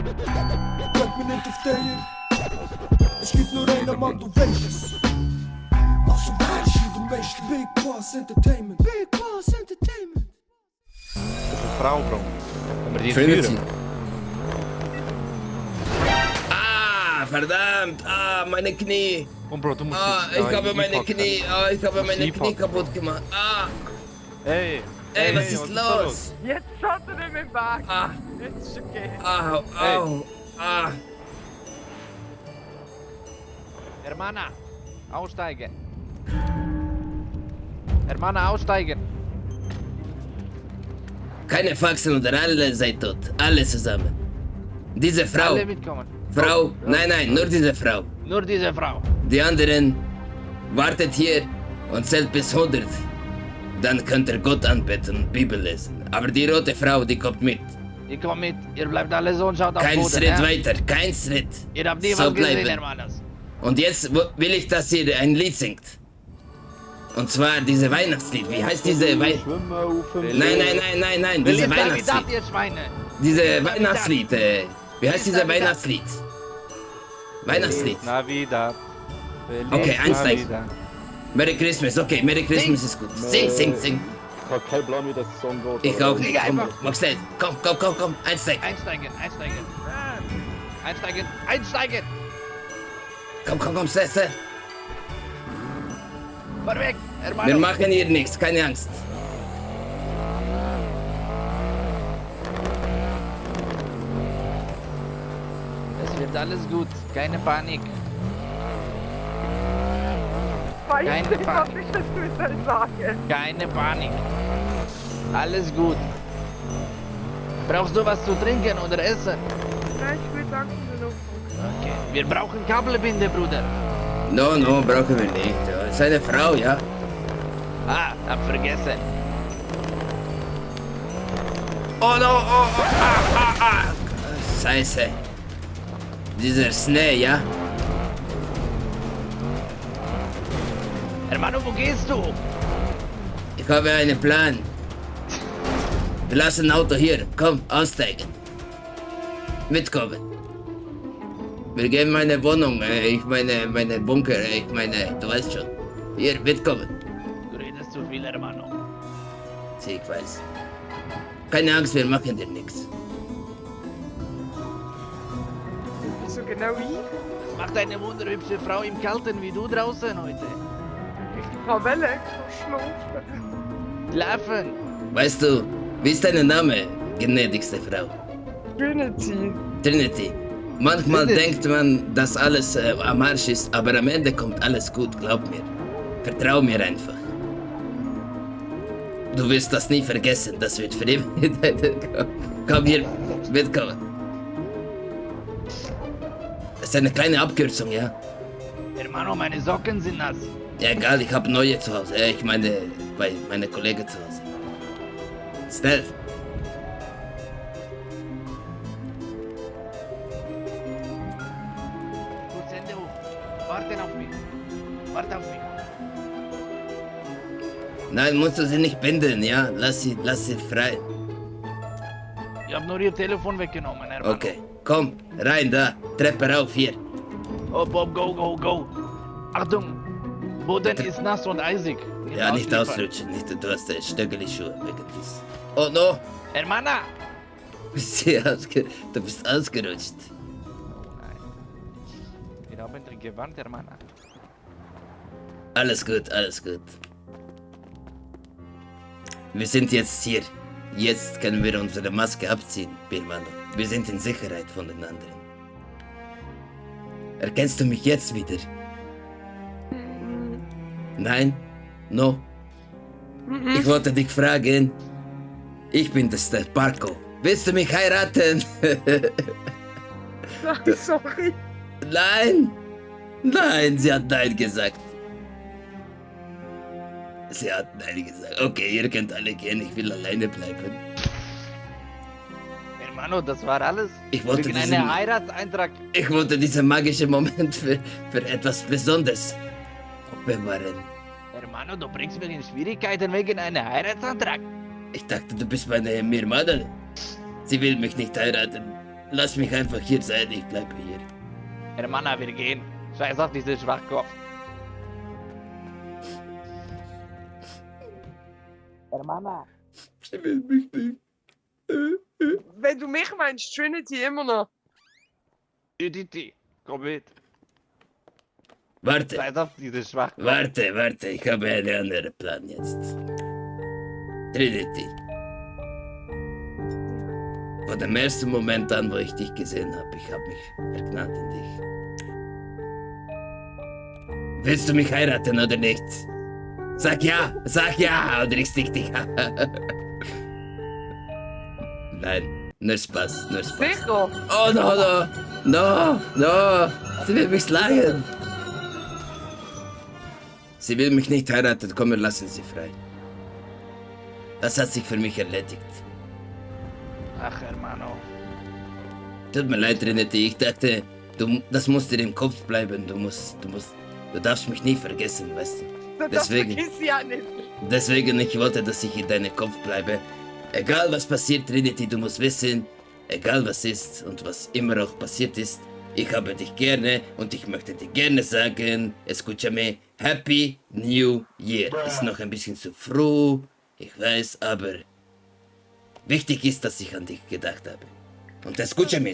Bleib mir nicht auf der. Es gibt nur einen Mann, du weißt es. Also weißt du, du weißt Big Boss Entertainment. Big Boss Entertainment. Das ist eine Frau, Bro. Wenn wir die Trinity. führen. Ah, verdammt. Ah, meine Knie. Und Bro, du musst Ah, jetzt ich habe meine einpacken. Knie. Ah, ich habe meine Einpacken. Knie kaputt gemacht. Ah, Ey, ey, was ist da los? Jetzt schaut er nicht mehr im Weg. Ah, Jetzt ist okay. au, au. Ah. Hermana, aussteigen. Hermana, aussteigen. Keine Faxen oder alle seid tot. Alle zusammen. Diese Frau. Alle mitkommen. Frau. Nein, nur diese Frau. Nur diese Frau. Die anderen wartet hier und zählt bis 100. Dann könnt ihr Gott anbeten und Bibel lesen. Aber die rote Frau, die kommt mit. Ihr kommt mit, ihr bleibt alle so und schaut auf Kein Boden. Schritt weiter, kein Schritt. Ihr habt nie So was gesehen, bleiben. Hermanas. Und jetzt will ich, dass ihr ein Lied singt. Und zwar diese Weihnachtslied. Wie heißt diese Nein, diese Feliz Navidad, Weihnachtslied. ihr Schweine. Diese Weihnachtslied. Wie heißt diese Weihnachtslied? Weihnachtslied. Navidad. Okay, einsteigen. Merry Christmas, okay, Merry Christmas ist gut. Sing. Ich hab keinen Plan, wie das Song geht. Ich auch nicht. Sing Komm, einfach. mach schnell. Komm, einsteigen. Einsteigen. Komm, schnell. Fahr weg, Hermano. Wir machen hier nichts, keine Angst. Es wird alles gut, keine Panik. Weiß Keine nicht, was Panik. ich dazu soll sagen. Keine Panik. Alles gut. Brauchst du was zu trinken oder essen? Nein, ich will sagen, nur noch. Okay. Wir brauchen Kabelbinde, Bruder. No, brauchen wir nicht. Das ist eine Frau, ja? Ah, hab vergessen. Oh no, Scheiße. Dieser Schnee, ja? Hermano, wo gehst du? Ich habe einen Plan. Wir lassen ein Auto hier. Komm, aussteigen. Mitkommen. Wir gehen meine Wohnung, meine Bunker, du weißt schon. Hier, mitkommen. Du redest zu viel, Hermano. Ich weiß. Keine Angst, wir machen dir nichts. Wieso genau ich? Was macht eine wunderhübsche Frau im Kalten wie du draußen heute? Ich kann Welle, ich kann schlafen. Schlafen. Weißt du, wie ist dein Name, gnädigste Frau? Trinity. Trinity. Manchmal Trinity. denkt man, dass alles am Arsch ist, aber am Ende kommt alles gut, glaub mir. Vertrau mir einfach. Du wirst das nie vergessen, das wird für immer. Komm hier, mitkommen. Das ist eine kleine Abkürzung, ja? Hermano, meine Socken sind nass. Ja, egal, ich habe neue zu Hause. Ich meine, bei meiner Kollegen zu Hause. Schnell. Gut, Hände hoch. Warten auf mich. Warte auf mich. Nein, musst du sie nicht binden, ja? Lass sie frei. Ich hab nur ihr Telefon weggenommen, Hermano. Okay, komm, rein da. Treppe rauf, hier. Hopp, go. Achtung. Boden ist nass und eisig. Ja, nicht ausliefern. ausrutschen, nicht, du hast Stöckeli-Schuhe wegen dies. Oh no! Hermana! Du bist ausgerutscht. Oh nein. Wir haben drin gewarnt, Hermana. Alles gut. Wir sind jetzt hier. Jetzt können wir unsere Maske abziehen, Birmano. Wir sind in Sicherheit von den anderen. Erkennst du mich jetzt wieder? Nein? No? Ich wollte dich fragen. Ich bin der Parko. Willst du mich heiraten? Nein, sorry. Nein, sie hat Nein gesagt. Sie hat Nein gesagt. Okay, ihr könnt alle gehen, ich will alleine bleiben. Hermano, das war alles. Ich wollte Wegen diesen- einem Heiratseintrag. Ich wollte diesen magischen Moment für etwas Besonderes aufbewahren. Hermano, du bringst mich in Schwierigkeiten wegen einem Heiratsantrag. Ich dachte, du bist meine Mirmada. Sie will mich nicht heiraten. lass mich einfach hier sein, ich bleibe hier. Hermana, wir gehen. Scheiß auf diesen Schwachkopf. Hermana. Sie will mich nicht. Wenn du mich meinst, Trinity immer noch. Trinity, komm mit. Warte, Scheiß auf diesen Schwachkopf. warte, ich habe einen anderen Plan jetzt. Trinity. Von dem ersten Moment an, wo ich dich gesehen habe, ich habe mich verknallt in dich. Willst du mich heiraten oder nicht? Sag ja, oder ich stick dich. Nein, nur Spaß. Sicher? Oh no, sie will mich schlagen. Sie will mich nicht heiraten, komm, wir lassen sie frei. Das hat sich für mich erledigt. Ach, Hermano. Tut mir leid, Trinity, ich dachte, das muss dir im Kopf bleiben, du darfst mich nie vergessen, weißt du. Das Deswegen. vergiss ich ja nicht. Deswegen, ich wollte, dass ich in deinem Kopf bleibe. Egal was passiert, Trinity, du musst wissen, egal was ist und was immer auch passiert ist, ich habe dich gerne und ich möchte dir gerne sagen, escúchame, Happy New Year. Ist noch ein bisschen zu früh, ich weiß, aber wichtig ist, dass ich an dich gedacht habe. Und escúchame,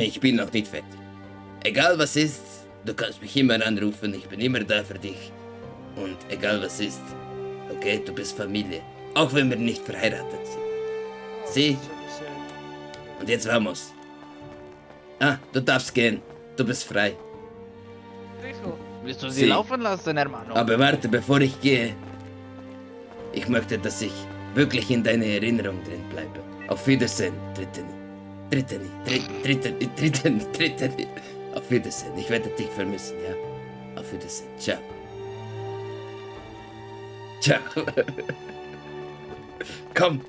ich bin noch nicht fertig. Egal was ist, du kannst mich immer anrufen, ich bin immer da für dich. Und egal was ist, okay, du bist Familie. Auch wenn wir nicht verheiratet sind. Sieh? Und jetzt vamos. Ah, du darfst gehen. Du bist frei. Sicher. Willst du sie Sie. laufen lassen, Hermano? Aber warte, bevor ich gehe. Ich möchte, dass ich wirklich in deiner Erinnerung drin bleibe. Auf Wiedersehen, Dritteni. Auf Wiedersehen. Ich werde dich vermissen, ja? Auf Wiedersehen. Ciao. Ciao. Komm.